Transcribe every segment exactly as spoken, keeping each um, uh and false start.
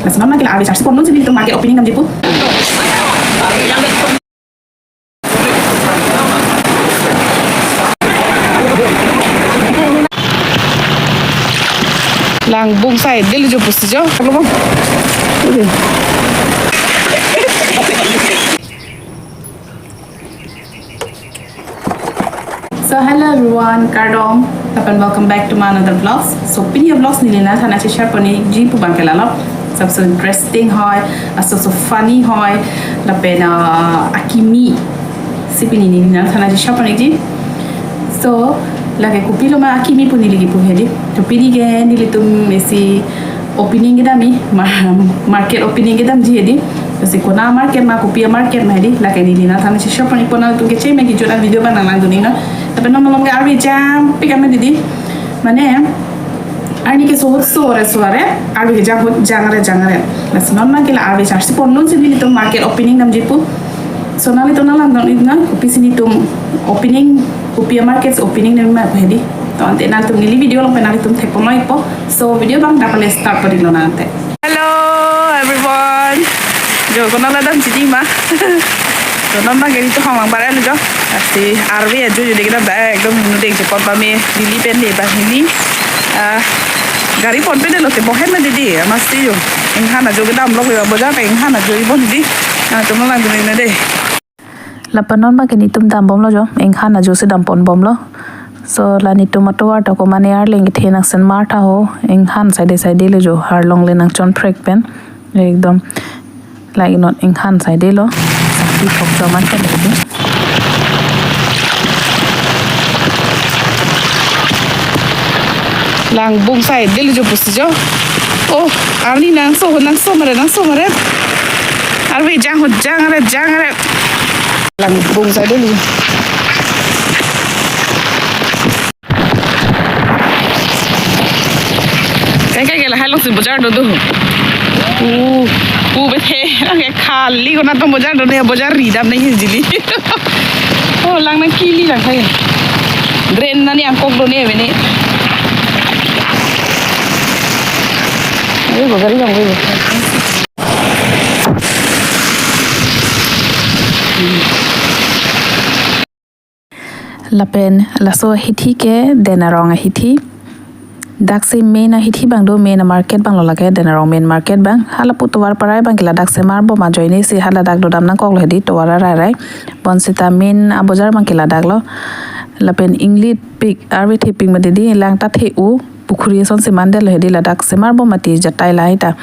Lason non ma ke la arve charsi ponlongsi nelitum market opening damji pu. Lang bung sai del jo pusi jo. Kalau bung. So hello everyone, kardom, lapen welcome back to my another vlogs. So pini vlogs neli nangthan nangcheshare ponji pu abang ke lalo. Sabse interesting hoi, ah, sabse funny hoi, lapen, ah, akimi si pini neli nangthan nangcheshare ponji. So lake kopilo ma akimi pu neli kipu hedi. To pini ke nelitum isi opening kedam ni, ma-, market opening kedamji hedi. Lasi konat market ma, kopi market ma hedi, lake neli nangthan nangcheshare ponji pu nangtum kecheng me kejut an video abang nanglangdun iknon. Lapen non malom ke arve jampik amat hedi. Mane arni ke sohot sore sore, arve ke jang hot jangre jangre. Lason non ma ke la arve charsi ponlongsi nelitum market opening damji pu. So nanglitum nanglangdun iknon, kopisi nelitum opening, kopi market opening damji ma pu hedi. To ante nangtum neli video along pen nangtum thekponlong ikpo. So video abang dak pale start pon iknon ante. Hello everyone. Jo, konat la damji ma? To non abang ke nelitum hong lang bar el jo. Lasi arve ajo jo dek kedam dak ekdom nu dek je pon pame Delhi pen le ba hini. Ah, gari pon pe delo te bohen ma hedi, amatsi jo. Inghan ajo kedam lok jo, bojar pen inghan ajo ibon hedi. Ah, to non abang dun iknon dei. Lapen non abang ke nelitum dambomlo jo, inghan ajo si damponbomlo. So la nelitum atovar ta ko mane arleng kethe nangsen mar tha ho, inghan saide saidelo jo, arlong le nangchonprek pen. Ekdom la iknon inghan saidelo. Sangti thok choman pen hedi. Lang bung sai del jo pusi jo. Oh, arni nangso, nangso mare, nangso mare. Arve jang hot jangre jangre. Lang bung sai del jo. Kai kai ke lahai alongsi bojar dodo. Pu, pu bethe, lake khali konat atum bojar done, bojar ridam nangji hedi. Oh, lang nangkili lang kai. Drain nani angkok done bene. Ayo, bojar ridam kai. Lapen laso hithi ke Den Arong ahithi. Daksi main ahithi abang do, main market abang lo lake, Den Arong main market abang. Hala pu tovar parai abang ke ladak semarbom ajoine si haladak dodam nangkoklo hedi tovar arai rai. Bonsita main abojar abang ke ladak lo. Lapen inglit pik, arve thepik ma hedi, lang ta the-o, pukhuri asonsi mandetlo hedi, ladak semarbom ati ajetai lahai ta.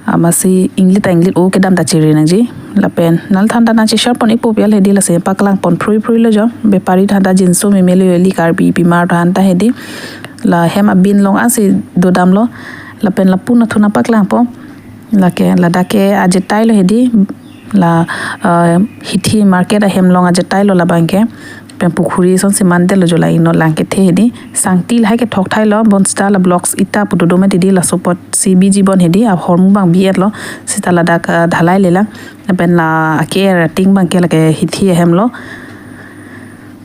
Amatsi inglit ta inglit-o kedam ta chiri nangji. Lapen nangli than ta nangcheshare pon ikpo pu hedi, lasi paklang pon phrui phrui lo jo. Bepari than ta jinso meme lo, eli Karbi pimar than ta hedi. La hem abin along ansi dodamlo. Lapen lapu nangthu nangpaklangpo. Lake ladak ke ajetai lo hedi. La, eh, hithi market ahem along ajetai lo labang ke. Pen pukhuri asonsi mandetlo jo, la iknon lang kethe hedi. Sangti lahai kethok thailo, bonsita la blocks ita pu dodo ma hedi, laso apotsi biji bon hedi, ahormu abang bi-etlo, sita ladak, eh, dhalai lelang. Lapen la ake rating abang ke lake hithi ahem lo.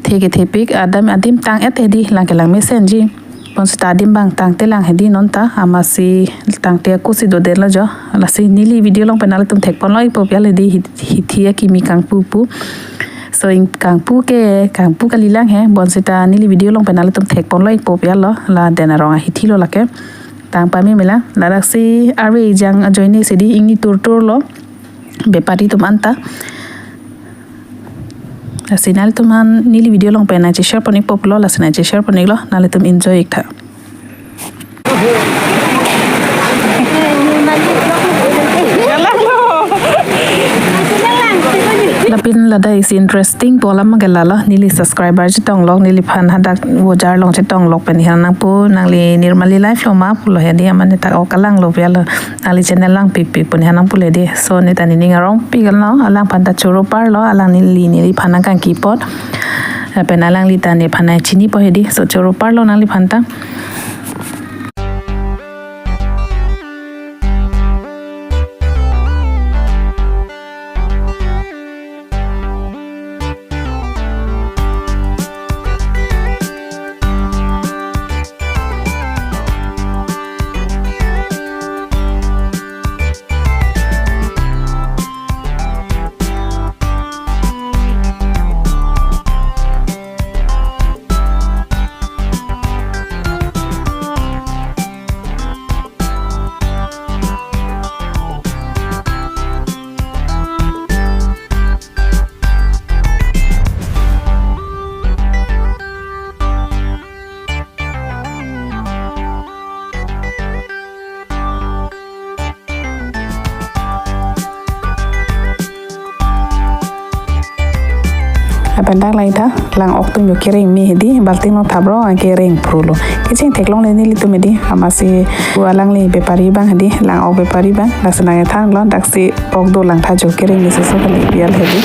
The kethepik, adam adim tang-et hedi, lang ke lang mesenji. Bonsita adim abang tangte lang hedi non ta, amatsi tangte ako si dodetlo jo. Lasi neli video along pen nanglitum thekponlong ikpo pu hedi, hi-, hithi akimi kangpu pu. So ing kangpu ke, kangpu kalilang he, bonsita neli video along pen nanglitum thekponlong ikpo pu lo, la Den Arong ahithi lo lake. Tang pame mela, ladaksi arve jang ajoine si hedi, ingni tur tur lo. Bepari atum anta. Lasi nanglitum aphan neli video along pen nangcheshare pon ikpo pulo, lasi nangcheshare pon iklo, nanglitum enjoy ik tha. Lapen ladak isi interesting pu alam ke lalo, neli subscriber chetonglok, neliphan hadak bojar along chetonglok pen hana nangpu, nangli Nirmali Life lo ma pulo hedi, amat netak ok kalanglo pu lo. Nangli channel langpikpik pu ne hana nangpu hedi. So ne ta nening arongpik lo, alangphan ta choro parlo, alang neli, neliphan nangkangki apot. Lapen alangli ta nephan nangchinipo hedi. So choro parlo nangliphan ta. Lapen dak lang-iktha, lang-ok atum jo kereng me hedi, balting along thaplo, anke reng phrulo. Kecheng theklongle nelitum hedi, amatsi pu alangli bepari abang hedi, lang-ok bepari abang, lason nangkethanlo, daksi ok dolang tha jo kereng me soso kali pi alam hedi.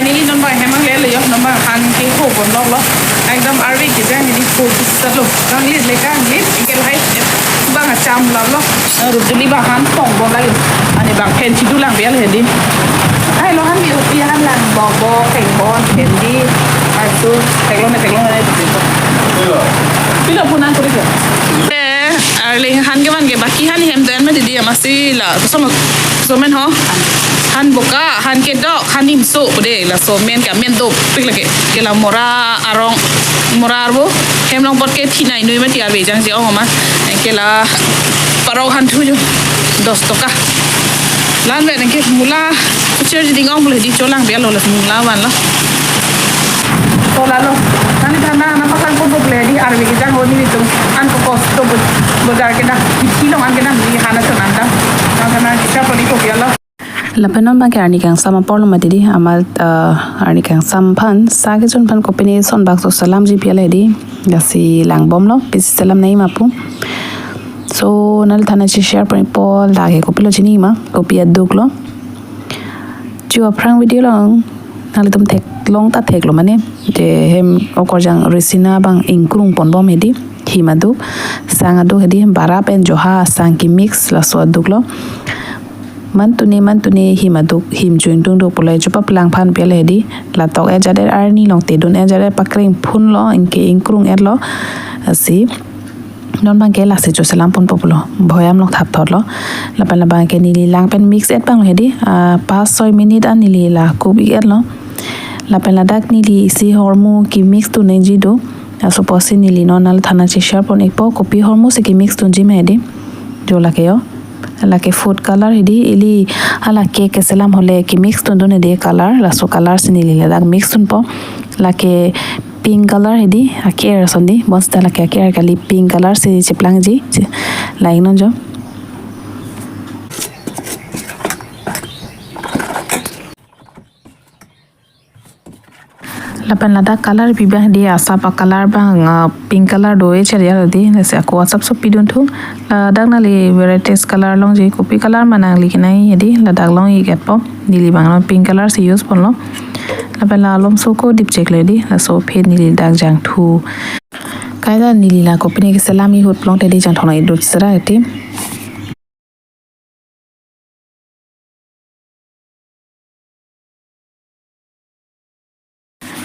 Neli non abang hem anglelo jo, non abang han kehobom longlo. Ekdom arve kejang neli pho kisatlo. Kanglit le kanglit, anke lahai abang acham longlo. Rutuli abang han tong bom lagi. Ani abang phen chidu lang bial hedi. Ai lo han bi, bi han lang bok bok, theng bon, phen di. Ai su, theklongle, theklongle. Pilo pu nangkuri ke. Eh, arleng han kevan ke baki han hem do-an mati hedi amatsi la. Koson lo, koson men ho. Han boka, han kedok, han nimso pu de, laso men ke amen dopik lake. Ke la mora arong, mora arvo, hem long apot ke thinai nui mati arve jangje ong ma. Ke la parok han thu jo, dos toka. Lan vet anke mula kuchir jiding ong pule di cholang bial lo, las mula vanlo. Tola lo. Nangli thana nangpaklang ponpo pule di arve kejang ho nelitum. An ko kosto bo-, bojar kedam. Bithi along an kedam di hana chon an dam. Nang thana kisa poni kopi alo. Lapen non abang ke arni kangsam apor lo mati hedi, amat, eh, arni kangsam aphan, sa kechun aphan kopine son bak so selamji pi alam hedi, daksi langbomlo, pisi selam nangji ma pu. So, nangli thana si share pon-ikpo, dak ke kopilo chini ma, kopi aduk lo. Chu aphrang video along, nanglitum theklong ta theklo mane, je hem okorjang risina abang ingkrung ponbom hedi, him aduk, sang aduk hedi, bara pen joha, sang kemix, laso aduk lo. Mantune, mantune, him aduk, him chu ingtung duk pule, chupa pelang aphan pi alam hedi, latok ajat er arni along tedun ajat er pakreng phunlo, anke ingkrung etlo, lasi. Non abang ke lasi cho selam ponpo pulo. Boyam along thapthotlo. Lapen labang ke neli lang pen mix et abang lo hedi. Ah, pas soi minute an neli la cook ik etlo. Lapen ladak neli isi hormu kemix dun nangji do. Laso apotsi neli non nangli thana si share pon-ikpo. Kopi hormu si kemix dunji ma hedi. Jo lake jo. Lake food color hedi. Ili hala cake keselam ahut le kemix dundun hedi color. Laso color si neli ladak mix dunpo. Lake pink color hedi, aker ason di, bonsita lake aker kali, pink color si cheplangji, che-, lain non jo. Lapen ladak color pi abang hedi, asap a-color abang, ah, pink color do-e cherial di, lasi ako asapso pidun thu. Ladak nangli varieties color longji, kopi color ma nangli kenai hedi, ladak long-ik etpo. Neli abang non pink color si use ponlo. Lapen la alomso ko dipcheklo hedi, laso aphi neli dak jangthu. Kaita neli la kopine keselam ahut plong te hedi jangthu nang-idut sera hedi.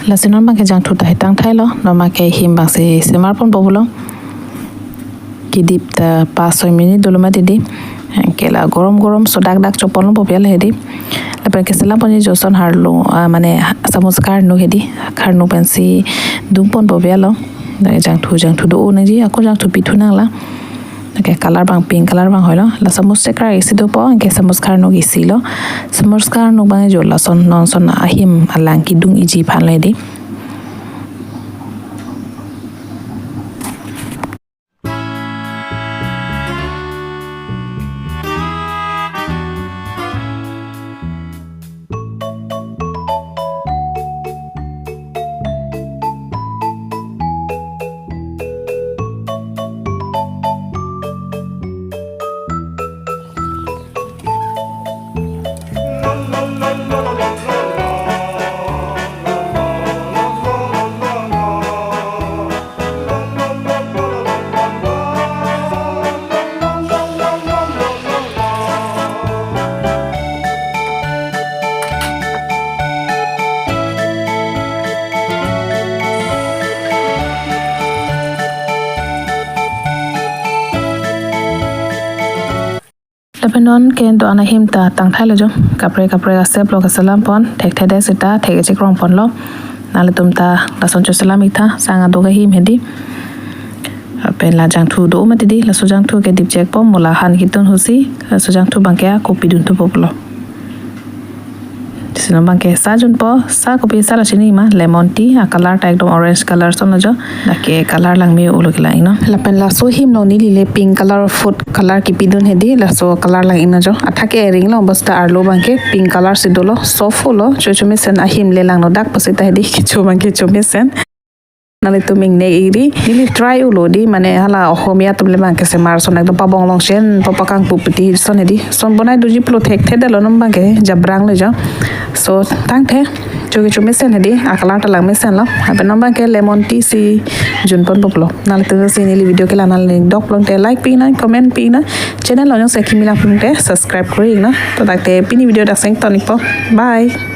Lasi non abang ke jangthu ta hetang thailo, non abang ke him abang si semar ponpo pulo. Kedip ta pas soi minute dolo mati hedi. Ke la gorom gorom so dak dak chopon lo po pi alam hedi. Lapen keselam ponji ason harlo, ah, mane samus karnuk hedi. Karnuk pensi dum ponpo pi alo. Jangthu, jangthu do-o nangji, ako jangthu pithu nang la. Lake color abang pink color abang hoilo. La samus chekra isi dopo, anke samus karnuk isi lo. Samus karnuk abang jo lason non son ahim alang kedung iji aphan lo hedi. Lapen non ke do-an ahim ta tangthailo jo. Kaprek kaprek aseplo keselam pon. Thekthedet seta thek-e chekrong ponlo. Nanglitum ta lason cho selam-iktha. Sang aduk ahim hedi. Lapen la jangthu do-o mati hedi. Laso jangthu ke dipchekpo, mo la han ketun ahutsi. Laso jangthu abang ke ako pidun thupo pulo. Si non abangke sa junpo, sa kopi sa lo chini ma, lemon tea, a color ta ekdom orange color son lo jo, lake color langme-olo kelang ino. Lapen laso ahim along neli le pink color food color kipidun hedi, laso color lang ino jo. Athak ke ring lo, basta arlo abangke pink color si dolo, soft lo, cho chomesen ahim le langno dak pasita hedi, kecho abangke chomesen. Nanglitum ingne iri, neli try-olo di, mane hala Ohomia atum le abangke semar son ekdom pabong longsen, papakangpu piti son hedi. Son bonai dunji pulo thekthe detlo non abangke, jabrang lo jo. So, tangthe, cho ke chomesen hedi, a color ta langmesen lo. Lapen non abangke lemon tea si junponpo pulo. Nanglitum si neli video kelang nangli dok pulote like pi nang, comment pi nang, channel along jongsi kimi lang pulote subscribe kori nang. To dak te pini video dak seng tonikpo. Bye.